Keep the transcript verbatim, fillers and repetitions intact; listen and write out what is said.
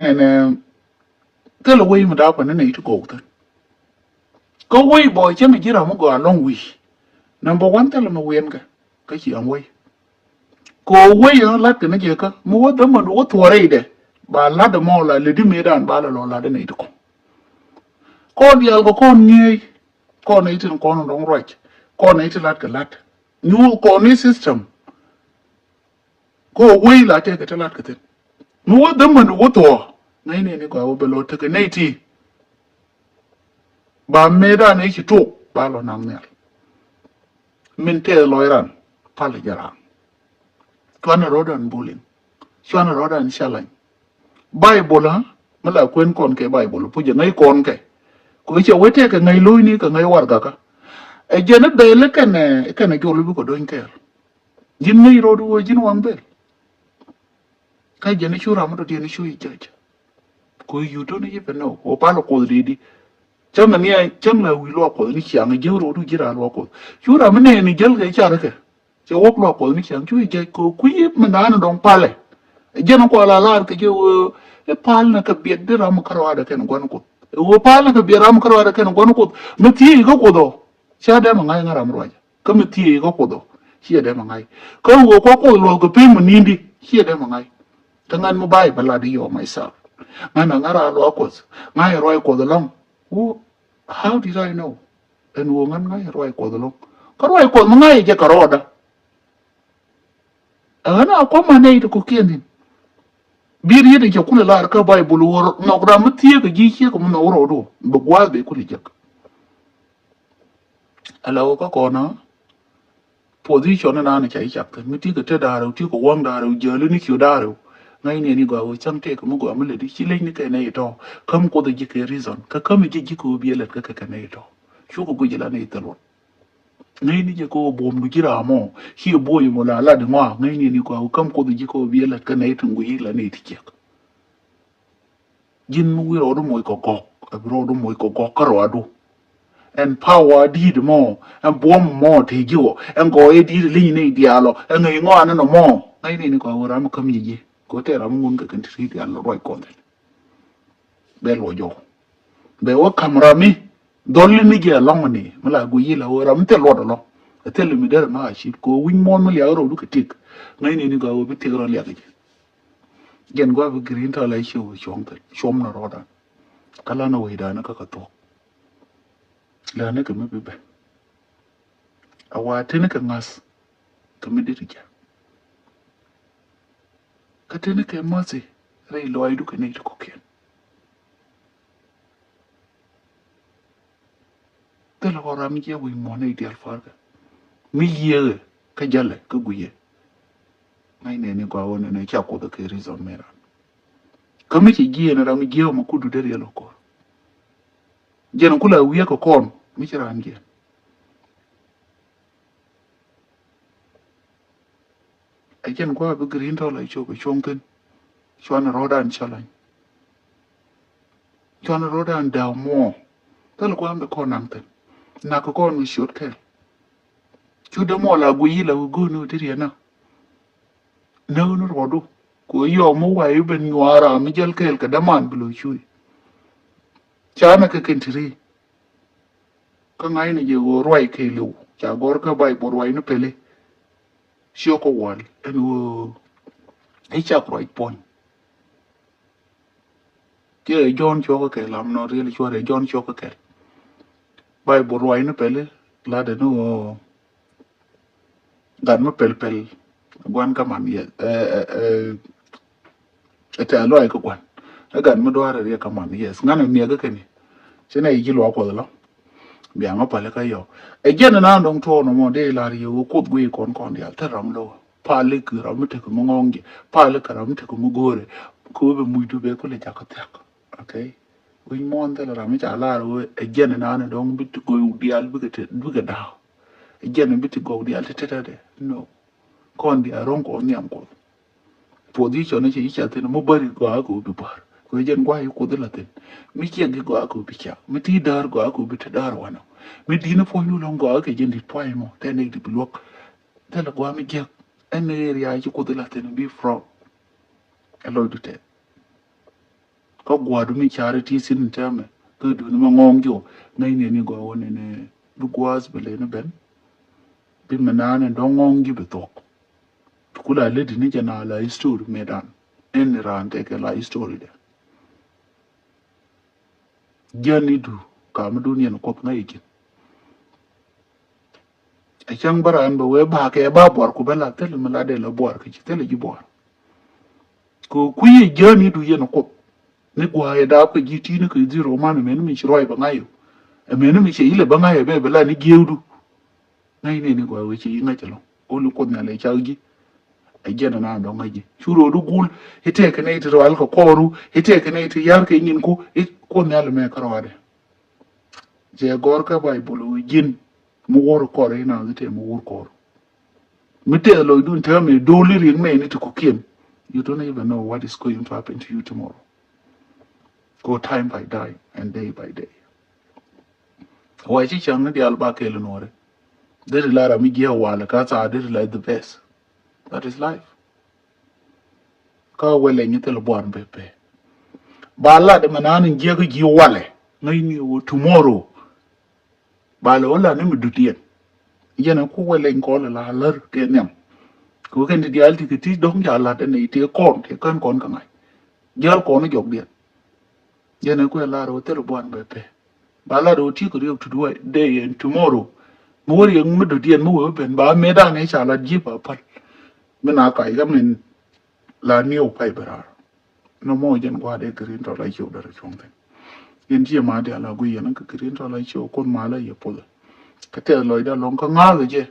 ɛn, eh, thilɛ wec mi da̱a̱ pɛn ni nɛy ti gɔw thi̱n. Kä wec bä cä mi ji̱ ram mi gɔaa lɔ̱ŋ wi̱i̱. Number one, thilɛ mi wiɛnkɛ kä ciaŋ wec. Kɛ ɣöö wec ɣän la̱tkɛ ni jɛ kä mi wä dhämän wä thuɔ̱ɔ̱rɛ idɛ ba la̱t ɛmɔ la ledi mëëdan ba lɛ lɔ la̱t ɛ nɛy ti kɔ̱ŋ. Kɔn diaal kɛ kɔn ŋi̱eec, kɔn nɛy tin kɔn dɔ̱ŋ ruac, kɔn nɛy ti la̱tkɛ la̱t. Nyuuth kɔn ni system. Kɛ ɣöö wec la tëëkɛ ti la̱tkɛ thi̱n. Mi wä dhämän wä thuɔ̱ɔ̱ ŋäcni ni gɔaa wä bɛ lɔ tekɛ nɛy ti. Ba mëëdan i̱ ci tok ba lɔ naŋ nhial. Min tɛth lɔc ran pal jɛ ran. Cuanɛ rɔ̱dan bullying. Cuanɛ rɔ̱dan challenge. Baibol, ha? Mi la kuɛn kɔn kɛ Baibol pucɛ ŋäc kɔn kɛ. Kɛ cɛ wee tɛkɛ ŋäc lo̱cni kɛ ŋäc warɛgakä. Ɛ jɛn i̱ bɛl i̱ kɛnɛ, i̱ kɛnɛ jɔl i̱ bikɛ do̱ny kɛɛl. Ji̱n ŋäc rɔɔdu wee ji̱n waŋ bel. Kä jɛn i̱ cu ram mi dɔ̱diɛn i̱ cu i̱ judge. Kɛ ɣöö you don't even know. Ɣöö pal Kuɔth dee di. Cäŋ ni a cäŋ la wi̱i̱ luaak Kuɔth ni ciaŋ jiäk rɔɔdu ji̱ raa luaak Kuɔth. Cu ram mi nɛɛni jäl kɛ carɛ kɛ. Cɛ wä luaak Kuɔth ni ciaŋ cu i̱ judge kɛ ɣöö kui̱ mi naan in dɔ̱ŋ palɛ. Jɛn in kua la lar kɛ jɛ ɣöö i̱ pal ni kɛ biɛt di ram mi kärɔaadɛ kɛn gua̱n Kuɔth. Ɣöö pal ni kɛ biɛt ram mi kärɔaadɛ kɛn gua̱n Kuɔth. Mi thiec ikä Kuoth ɔ. Ca dee mi ŋa̱c ŋa̱ ram ruacä. Kä mi thiec kä Kuoth ɔ ciɛ dee mi ŋa̱c. Kä wee kua Kuoth luɔth kɛ piny mi ni̱n di ciɛ dee mi ŋa̱c. Kä ŋa̱n mi ba̱a̱c bɛ lat i̱ yɔ myself. Ŋa̱n a ŋa̱ raa luaak Kuɔth ŋa̱c ruac Kuɔth ɛlɔ̱ŋ. Woo, how did I know? Ɛn wee ŋa̱n ŋa̱c ruac Kuɔth ɛlɔ̱ŋ. Kä ruac Kuɔth mi ŋa̱c jɛ kɛ rɔɔdä. Ɛ ɣän a kua̱m a nɛy ti kɔ̱kiɛn thi̱n. Bi riet in cɛ kulɛ lar kä Baibol wä nhɔk ram mi thieekä ji̱ ciek mi nhɔk rɔɔdu bɛ gua̱a̱th bɛ kulɛ jek. Ala wä kä kɔn a position in an ca i̱ cak thi̱n mi ti̱i̱ kɛ te da̱rɛw ti̱i̱ kɛ wäŋ da̱rɛw jäli ni kiö da̱rɛw. Ŋäcni ni gɔaa wä cäŋ tëëk mi gɔaa mi lät i̱ ci lec ni kɛ nɛy itɔ. Käm Kuoth i̱ ji̱ kɛ reason kä käm i̱ ji̱ ji̱ kɛ wä bi ɛ lät kä kɛ kɛ nɛy itɔ. Cukɛ guic ila nɛy thil luɔt. Ŋäcni jɛ kɛ wä buɔ̱mdu ji̱ ram mɔ ciɛ buɔ̱y mɔ la lat iŋɔa. Ŋäcni ni gɔaa wä käm Kuoth i̱ ji̱ kɛ wä bi ɛ lät kä nɛy tin guic ila nɛy ti ciek. Ji̱n mi wi̱i̱ rɔɔdu moc kɛ gɔ̱k, ɛ bi rɔɔdu moc kɛ gɔ̱k kä rɔɔdu. Ɛn power di̱i̱t mɔ, ɛn buɔ̱m mɔ te ji̱ wä, ɛn gɔɔyɛ di̱i̱t li̱ny ni diaal ɔ, ɛn ŋäc ŋɔaani nɔ mɔ. Ŋäcni ni kɔn wä ram mi käm ji̱ ji̱ kɛ wä tɛɛr ram mi ŋun kɛ kɛn ti ri̱i̱t diaal rɔc kɔn thi̱n. Bɛ luɔc jɔw bɛ wä ka̱m ram mi dhɔl ni jɛ ɛlɔ̱ŋ ni mi la guic i̱ la wä ram mi thil luɔt ɛlɔ̱ŋ. Ɛ thil mi derɛ ma a cip kɛ wä wi̱ny muɔ̱ɔ̱n mi liak rɔɔdu kɛ tik. Ŋäcni ni gɔaa wä bi tik rɔ liak jɛ. Jɛn gua̱a̱ bi green tɔ la i̱ ciö wä cuɔ̱ŋ thil cuɔ̱m ni rɔɔdan. Kä lan a wecdan kä kɛ thuɔ̱k. Läni kɛ mi bi ben. A wa teni kɛ ŋa̱th kɛ mi dit jɛ. Kä teni kɛ mäthi rɛy lɔaacdu kɛ nɛy ti kɔ̱kiɛn. Thilɛ kɔ ram jiɛ wi̱i̱ muɔ̱n nɛy diaal pa̱a̱rkɛ mi yiëëkɛ kä jälɛ kä guiyɛ. Ŋäcni ni gɔaa wä nɛnɛ ca Kuoth kɛ reason mi ran. Kä mi ci jiɛɛn ram mi jiɛɛk mi kudu dee riɛl ɔ kɔr. Jɛn kula wiee kɛ kɔn mi ci raan jiɛɛn. Ɛ jɛn gua̱a̱ bi green tɔ la cop ɛ cuɔ̱ŋ thi̱n. Cuanɛ rɔ̱dan challenge. Cuanɛ rɔ̱dan da̱a̱ muɔ̱ɔ̱. Thil gua̱a̱ bi kɔn naŋ thi̱n. Nak kɛ kɔn wi̱i̱ ciöt kɛl. Cu dee muɔ̱ɔ̱ la guiy i̱ la wi̱i̱ go̱o̱n wi̱i̱ ti riɛn na. Näk ni ruɔdu. Ku yɔm mi wa̱i̱ ben nyuaar ram mi jäl kɛɛl kɛ däman bi lo̱c cuuc. Ca näk kɛ kɛn ti ri. Kä ŋa̱cni jɛ ɣöö ruac kɛɛliw ca gɔ̱r kä Baibol ruac ni pɛli. Ciökä wäl ɛn ɣöö i̱ cak ruac puɔ̱ny. Kiɛ Jɔ̱ɔ̱n cuɔkä kɛl, I'm not really sure, Jɔ̱ɔ̱n cuɔkä kɛl. Baibol ruac ni pɛli latdɛ ni ɣöö gat mi pɛl pɛl gua̱n kä man, yes. Ɛ, ɛ, ɛ, ɛ tɛ̈th luaac kä gua̱n. Ɛ gat mi dua̱a̱r ɛ riɛk kä man, yes. Ŋa̱n ɛ miɛk kä kɛn i̱ ci nɛ i̱ ji̱ luaak Kuɔth ɛlɔ̱ŋ. Biaŋ ɛ päl kä yɔw. Ɛ jɛn ɛ naan dɔ̱ŋ tuɔɔk nɔmɔ dee lar yɛ ɣöö Kuoth guiy kɔn kɔn diaal thil ram lo̱wä. Pali kɛ ram mi tekɛ mi ŋɔ̱ɔ̱ŋ jɛ. Pali kɛ ram mi tekɛ mi go̱o̱rɛ. Kɛ ɣöö bɛ mucdu bɛ kulɛ jakä thia̱k. Okay? Wi̱c muɔ̱ɔ̱n thilɛ ram mi ca lar ɣöö ɛ jɛn ɛ naan dɔ̱ŋ bi ti gɔw diaal bikɛ te, bikɛ da̱a̱. Ɛ jɛn bi ti gɔw diaal te te te dɛ. No. Kɔn diaal ro̱ŋ kɔn nhiam Kuɔth. Position ni ci ca thi̱n mi bäri gɔaa kɛ bi bär. Kɛ jɛn gua̱a̱c Kuoth la thi̱n. Mi ciɛk gi gɔaa kɛ bi ciɛk. Mi ti däär gɔaa kɛ bi te däär wanɔ. Mi di̱t ni puɔ̱nydu lɔ̱ŋ gɔaa kɛ jɛn di̱t pua̱a̱c mɔ. Tɛ ni di bi luɔk. Thilɛ gua̱a̱ mi jiäk. Ɛn ni area ci Kuoth la thi̱n bi proud. Ɛ lɔcdu tɛth. Kä gua̱a̱du mi cari ti sin tɛmɛ kä duuni ma ŋɔŋ jiɔ ŋäc nɛni gɔaa wä nɛni bi gua̱a̱th bi leni ben. Bi mi naan in dɔ̱ŋ ŋɔŋ ji̱ bi thuɔ̱k. Kula ledi ni jɛ na la history medan. Ɛn ni raan tekɛ la history dɛ. Jiänidu kam dun yɛn kuɔth ŋäc ikin. Ɛ cäŋ bä raan bɛ wee bakɛ ba buar ku bɛ la thil mi la dee la buar kä ci thil ji̱ buar. Kɛ kui̱ jiänidu yɛn kuɔth. Ni gua̱a̱ yɛ daap kɛ ji̱ ti̱i̱ni kɛ dhil roman ɛmɛni mi ci ruac bɛ ŋa̱c yɛ. Ɛmɛni mi cɛ ilɛ bä ŋa̱c yɛ bɛ bɛ la ni jiewdu. Ŋäc nɛni gɔaa wee ci yi ŋäc ɛlɔ̱ŋ. Ɣöö li Kuoth Nhial ɛ cak ji̱. Ɛ jɛn ɛn an dɔ̱ŋ ŋäc ji̱ cu ro̱o̱du gul i̱ tëëkɛ nɛy ti rual kɛ kɔɔru i̱ tëëkɛ nɛy ti ya̱r kɛ nyinku i̱ Kuoth Nhial ɛmɛ kä ruaadɛ. Cɛ gɔ̱r kä Baibol ɣöö ji̱n mi wuɔ̱r kɔr i̱ naath i̱ tëë mi wuɔ̱r kɔr. Mi tëë lɔcdun täämɛ do̱li ri̱ŋ nɛy ni ti kɔ̱kiɛn. You don't even know what is going to happen to you tomorrow. Go time by day and day by day. Wai ci cäŋ ni diaal ba kɛɛl nuɔri. Deri la ram mi jiɛ wal ka thaa deri la the best. That is life. Kä wɛlɛ nyi thil buan bɛ pɛ. Ba lat mɛ nan jiɛ kä jiɛ walɛ. Ŋäc ni wä tomorrow. Ba lɛ wä lat ni mi dut yɛn. Yɛn ku wɛlɛ kɔn la lär kɛ nhiam. Kɛ wä kɛn ti diaal ti kɛ ti dɔ̱ŋ ja lat ni ti kɔn ti kän kɔn kä ŋa̱c. Jial kɔn jɔk diɛn. Yɛn ɛ kuɛ lar ɣöö thil buan bɛ pɛ. Ba lar ɣöö tiek riɛk today and tomorrow. Mi wä riɛk mi dɔ̱diɛn mi wee ben ba mëëdan ëë ca lat ji̱ ba päl. Mi na kac kä min la niɛw pay bɛ raar. Nɔmɔ jɛn gua̱a̱r dee green tɔ la ciw dee rɛ cuɔ̱ŋ thin. Yɛn ciɛ ma dial a gui yɛn kä green tɔ la ciw kun ma la yɛ puth. Kä tɛth lɔcdä lɔŋ kä ŋa̱a̱th jɛ.